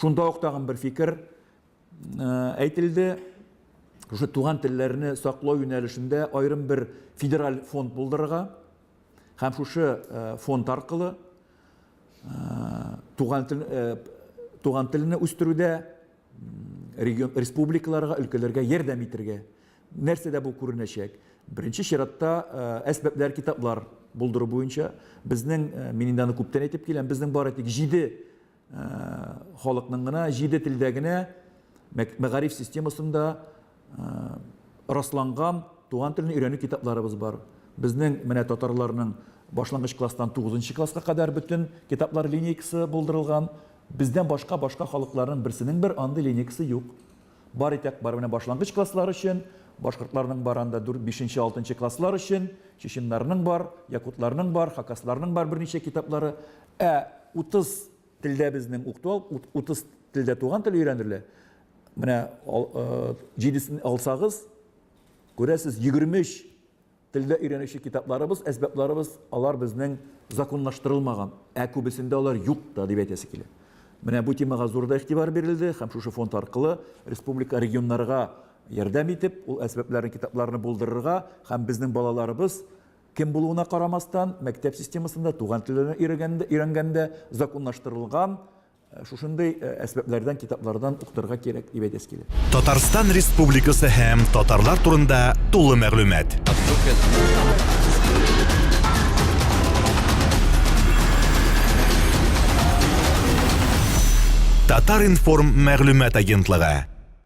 Шунда ук тагын бер фикер әйтелде. Шушы туган телләрне саклау юнәлешендә аерым бер федераль фонд булдырырга һәм шушы фонд аркылы туган тел туган телне үстерүдә регион республикаларга, өлкәләргә ярдәм итергә. Нәрсәдә бу күренәчәк? Беренче чиратта әсбаплар, китаплар булдыру буенча безнең, мин инде аны күптән әйтеп киләм, безнең бары тик 7 халыкның гына 7 телдә генә мәгариф системасында расланган туган телне өйрәнү китапларыбыз бар. Безнең менә татарларның башлангыч класстан 9 класска кадәр бөтен китаплар линейкасы булдырылган. Бездән башка башка халыкларның берсенең бер андый линейкасы юк. Бар итәк бар менә башлангыч класслар өчен, башкортларның бар анда 4, 5, 6 класслар өчен, чеченнарның бар, якутларның бар, хакасларның бар берничә китаплары. Ә 30 телдә безнең укыту, 30 телдә туган тел өйрәнелә. Менә җидесен алсагыз, күрәсез, 23 телдә өйрәнүче китапларыбыз, әсбапларыбыз, алар безнең законлаштырылмаган, ә күбесендә алар юк та дип әйтәсе килә. Менә бу темага зур да игътибар бирелде һәм шушы фонд аркылы республика регионнарга ярдәм итеп, ул әсбапларны, китапларны булдырырга һәм безнең балаларыбыз кем булуына карамастан, мәктәп системасында туган телләрне өйрәнгәндә, өйрәнгәндә законлаштырылган шушындый әсбаплардан, китаплардан укытырга кирәк дип әйтәсе килә. Татарстан Республикасы һәм татарлар турында тулы мәгълүмат. Татар-информ мәгълүмат агентлыгы.